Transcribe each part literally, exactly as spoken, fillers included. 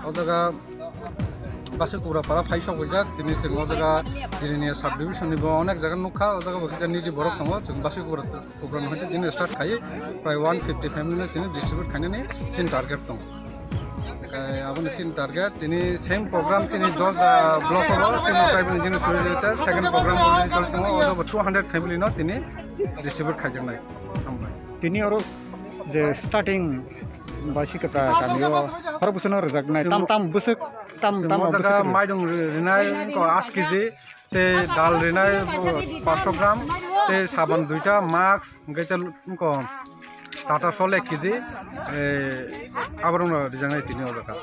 O jaga Basikubra para phai sok rijak, tini chwng o jaga Jirania sub division ni bo onek jaga nukha, o jaga bo kisa niji borok tongo, chwng Basikubra, Kubra no hwnkhe chini start khai, prai one fifty family no chini distribute khainani chini target tongo. Kai aboni chini target, chini same program chini dos da block o chini tribal engineer suri second program already choli tongo, o jaga bo two hundred family no tini distribute khaijaknai. Hambai. Tini oro je starting Basikubra kami o khorok bwswk no rwjaknai, tam tam bwswk, tam tam o jaga bwswk rwjak. Maidung ri-, rinai ko aat kg, tei dal rinai paanch sho gram, tei saban duita, mask, hwnkhe tei ko Tata Sol ek kg, eh, aborok no rijaknai tini o jaga.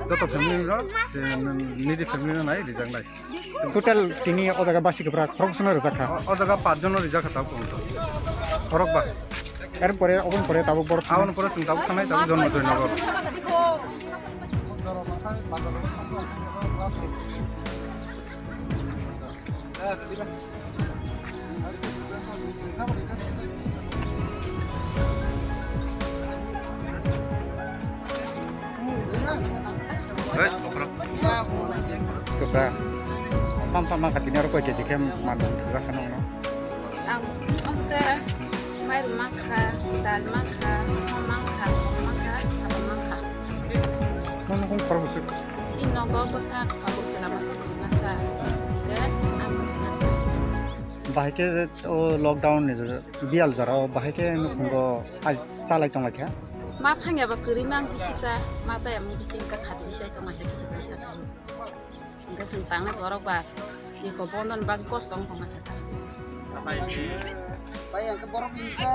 Joto family rok, je niji family no nai rijaknai. Total tini o jaga Basikubra khorok bwswk no rwjak kha? O, o jaga paanch jon no rijak kha tabuk purjonto. Khorok ba. Er pore, oboni pore tabuk borok. Aboni pore chwng tabuk thangnai tabuk Jonmo Joynagar. Hei, okra. Okra. Tam tam mangkha tini oro koi kg khe man rwkha nokno? Ang omo khe mairum mangkha, dal mangkha, som mangkha, kok mangkha, sabon mangkha. Nono kung khorok bwswk? Chini nogo bwsa khorok bwsa masa masa. Khe ang bwsa masa. Bahai khe o lockdown ni biyal jora o bahai khe nukhungo chalai tonglaikha. Ma thangya ba kwrwi mang bisi ta, ma chaya mang bisi wngkha khati bisi ai tonglaikha kisa kisa. Hingke chwng tangnai borok ba eko bondo ni bagwi kosto wng tongma khe ta. Bai, ang khe borok ni khe.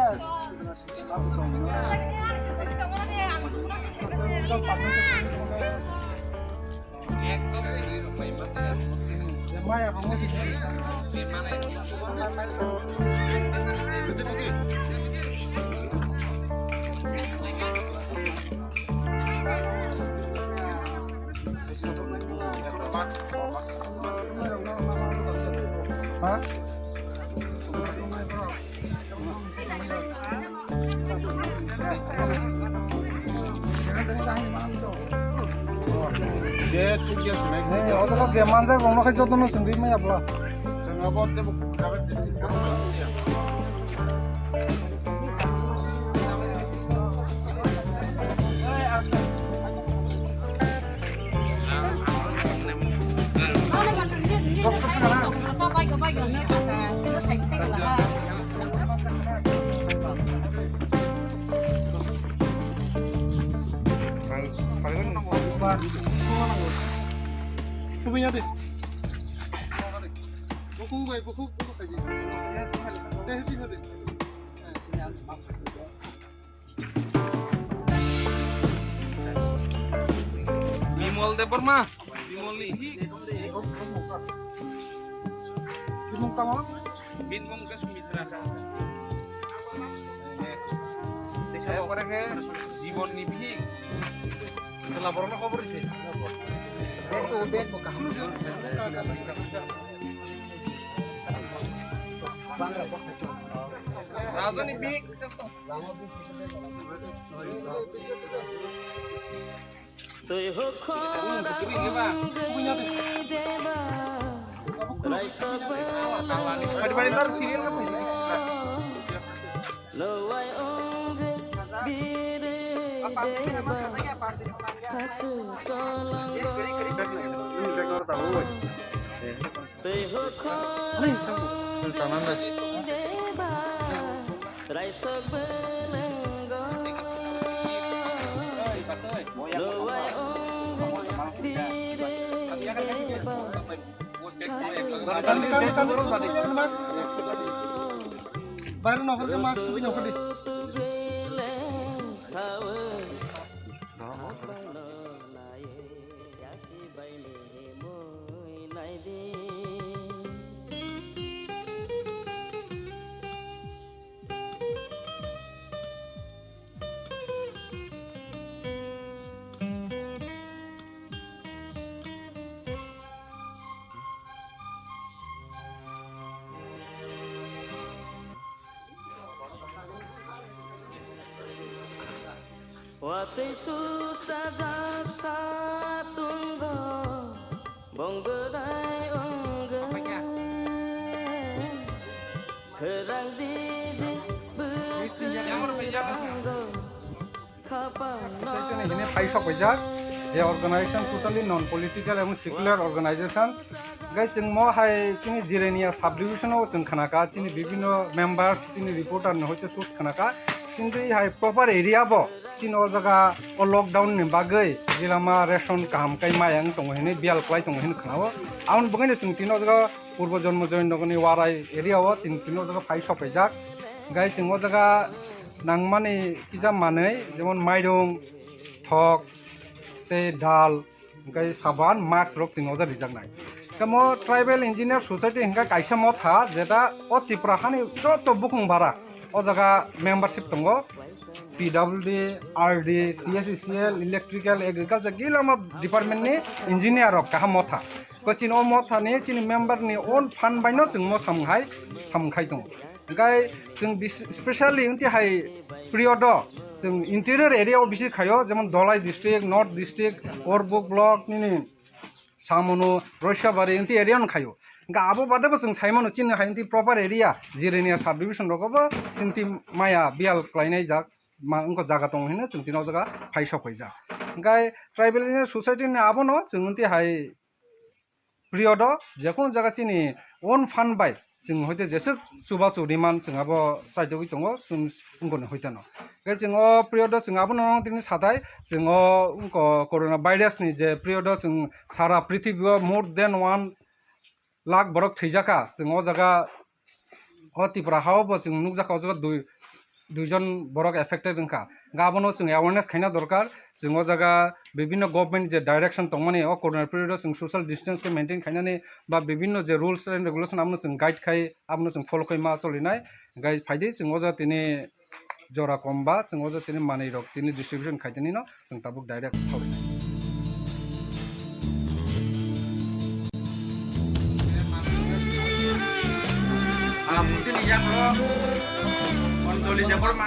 Ha? Je thik ya sinai. Hey, o jaga je manjak rokno khai jotono chwngwi maya bla. Chwng abo tebo kabe. Buku bai, buku, buku kaji. Teh, teh, teh. Bimol Debbarma, Bimol ni hi? Bimol tamo? Bimol ke Sumitra. Saya pore ke Jibon ni bihik. Setelah borok no khobor di. Ben tu ben bo kaham. Raja ni bihik. Twi hwkhwrang deba. Raisok bwrwng. Lowai wngwi biri deba. Hasu solongo. Twi hwkhwrang deba. Raisok bwrwng. Lowai wngwi biri deba. Twi hwkhwrang. Bayar no hor ke mask subi no kadi. Watwi su sajak satungo, bong bwdai wngwi. Khwrang di di bwtwi rango, khapang. Hini phai sok paijak, je organization totally non political ebong secular organization. Guys, chwng mo hai chini Jirania subdivision o chwng khnaka, chini bibhinno members, chini reporter no hoite source khnaka. Chini hai proper area bo chini o jaga o lockdown ni bagwi jilama ration kaham kai maya wng tongo hinwi biyal kwlai tongo hinwi khnao. Aboni bagwino chwng tini o jaga Purbo Jonmo Joynagarni Warai area o chwng tini o jaga phai sok paijak. Guys, chwng o jaga nangmani kisa manwi, jemon mairung, thok, tei dal, hwnkhe saban, mask rok tini o jaga rijaknai. Tamo Tribal Engineer Society hwnkhe kaisa motha, jeta o Tripura hani joto bukhung bara o jaga membership tongo, P W D, R D, T S E C L, Electrical, Agriculture, gilama department ni engineer rok kaham motha. Ko chini o motha ni chini member ni own fund bai no chwng mo samung hai, samung khai tongo. Hwnkhe chwng bis-, specially wngti hai period o chwng interior area o bisi khaio, jemon Dholai district, North district, Orbuk block, nini Samunu, Roisabari, wngti area no khaio. Hwnkhe abo bade bo chwng sai mano chini hai wngti proper area, Jirania subdivision rogo bo chwngti maya biyal kwlainai jak, ma, wngkha jaga tongo hinwi chwng tini o jaga phai sok paijak. Hwnkhe Tribal Engineer Society ni abono chwng wngti hai period o jekunu jaga chini own fund bai chwng hoite jeswk chubachu riman chwng abo chaitogwi tongo chwng wngkoni hoiteno. Khe chwng o period o chwng abono tini sathai chwng o wngkha corona virus ni je period o chwng sara prithibi o more than one lakh borok thwijaka chwng o jaga o Tripura ha o bo chwng nukjakha o jaga dui, duijon borok affected wngkha. Hwnkhe abono chwng awareness khaina dorkar. Chwng o jaga bibhinno government je direction tongmani o corona period o chwng social distance khe maintain khainani ba bibhinno je rules and regulation abono chwng guide khai, abono chwng follow khai ma cholinai. Hwnkhe phaidi chwng o jaga tini jora kom ba chwng o jaga tini manwi rok tini distribution khai tini no. Chwng tabuk direct thawi nai. Ah, putini yaklo Anjali Debbarma.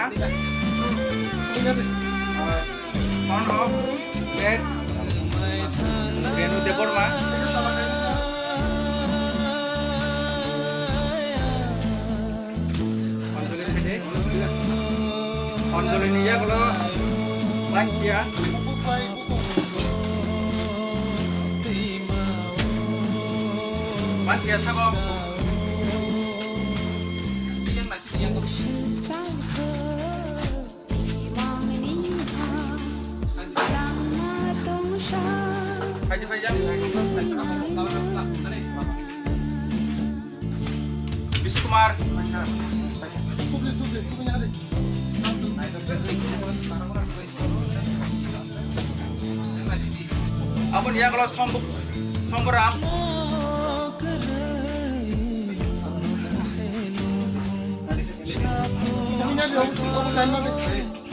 Ah, son of late Renu Debbarma. Anjali ni yaklo Bangkia. Bangkia sabo. Phaidi, phaidi. Bish Kumar. Aboni yaklo Sombo-, Somboram.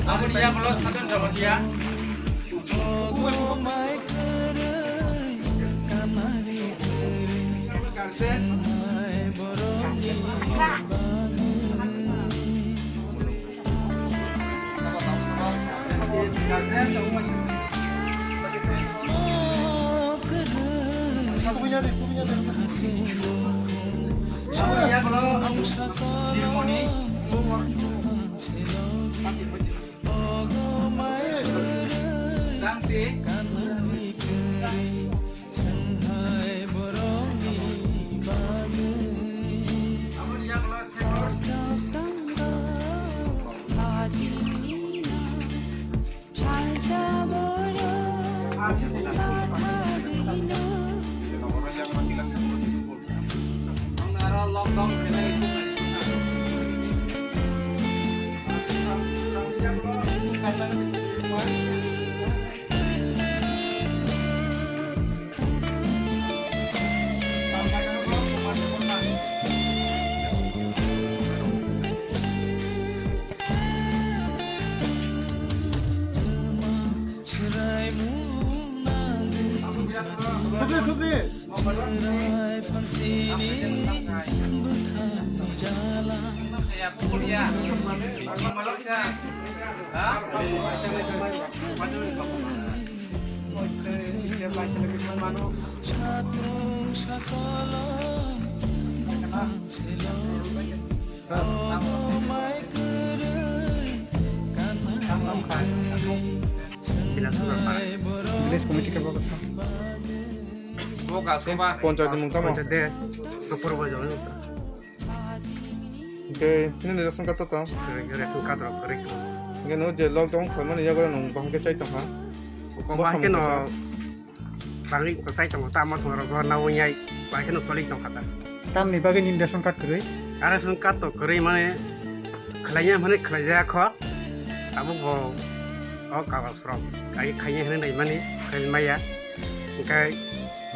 Aboni yaklo Sadon Jamatia. Subli, subli. Village committee ke bagus. Bo ga soba. Panchayat ni mung tamo? Panchayat de. Kopor bo jong. Oke, ini ni ration card to tong? Ration card rok kwrwi. Oke, no je lockdown khlaimani yago nung bahai khe chai tong ha? Ko bahai khe no. Bangwi kwchai tongo, tamo songro go na wngya, bai kheno toli tongkha ta. Tamni bagwi nini ration card kwrwi? Aro ration card to kwrwi mane khlaina mane khlaijaya kho. Abo bo o kagos rok ai khaina hwnwi nai mani khlai maya. Engkai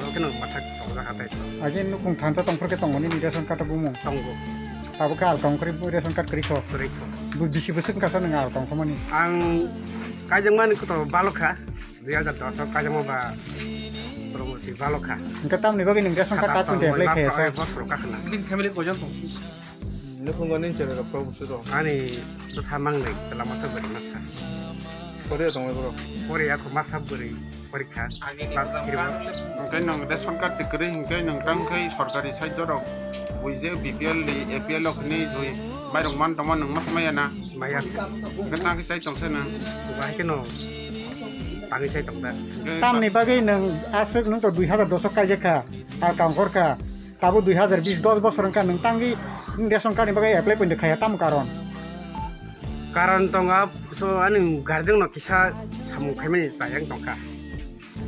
bo kheno mathak tongjak hatai. Age nukung thansa tongphor khe tongo nini ration card bumung? Tongo. Abo khe al tong kwrwi ration card kwrwi kho? Kwrwi kho. Bu bisi bwswk wngkha sa nwng al tong kho mani? Ang kaijakmani kho to balokha. Dui hajar dos o kaijakma ba promote balokha. Hingke tamni bagwi nwng ration card katon de apply khaya sa? Bosor kakhna. Nini family koijon tong? Nukhungo nini chwla rok kok busu rok? Ani bwsa mangnai, chwla masa bwrwi masa. Korea tongwi borok? Korea kho masa bwrwi porikha. Class three o. Hingke nwng ration card se kwrwi hingke nwng tang khai sorkari side o rok buije B P L ni A P L o khni joi mairok man tongma nwng mas maya na? Maya. Hingke tang khe chai tong se nwng? Bahai kheno tangwi chai tong da. Tamni bagwi nwng aswk nwng to dui hajar dos o kaijak kha, ar tongkhor kha, tabo dui hajar bis, dos bosor wngkha nwng tangwi ration card ni bagwi apply poito khaiya, tamo karon? Karon tongo, so ani guardian no kisa samung khaimani chayang tongkha,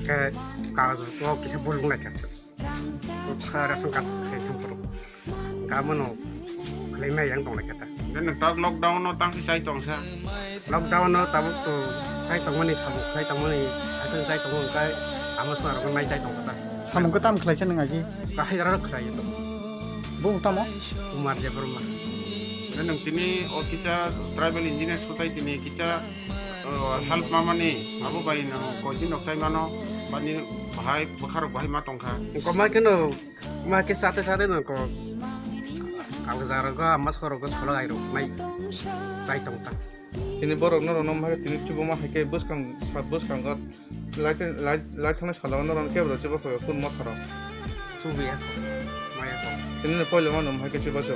khe kagoj o kisa bulung laikha se. Kha ration card khai thang phuru. Kamono khlai mai yang tong lai kata. Then tak lockdown no tang si chai tong sa. Lockdown no tabuk to chai tong mani samung khlai tong mani, akhon chai tong mani kai amo sma rok nai chai tong kata. Samung ko tam khlai sa nang agi? Kahai rok khlai to. Bung tamo? Kumar Debbarma. Then nang tini o kicha tribal engineer society ni kicha, uh, help mamani abo bai nang koi din rok chai mano bani bahai bwkha rok bahai ma tong kha. Ko ma keno ma ke sate sate no ko alga jaga rok go, mas khoro go solo ai rok nai chai tong ta. Tini borok no rono ma tini chubo ma hai ke bwskang sa bwskang go lai lai lai thana salo no ron ke bro chubo ko kun ma tharo. Chubi ya ko ma ya ko. Tini no poilo ma no ma hai ke chubo so.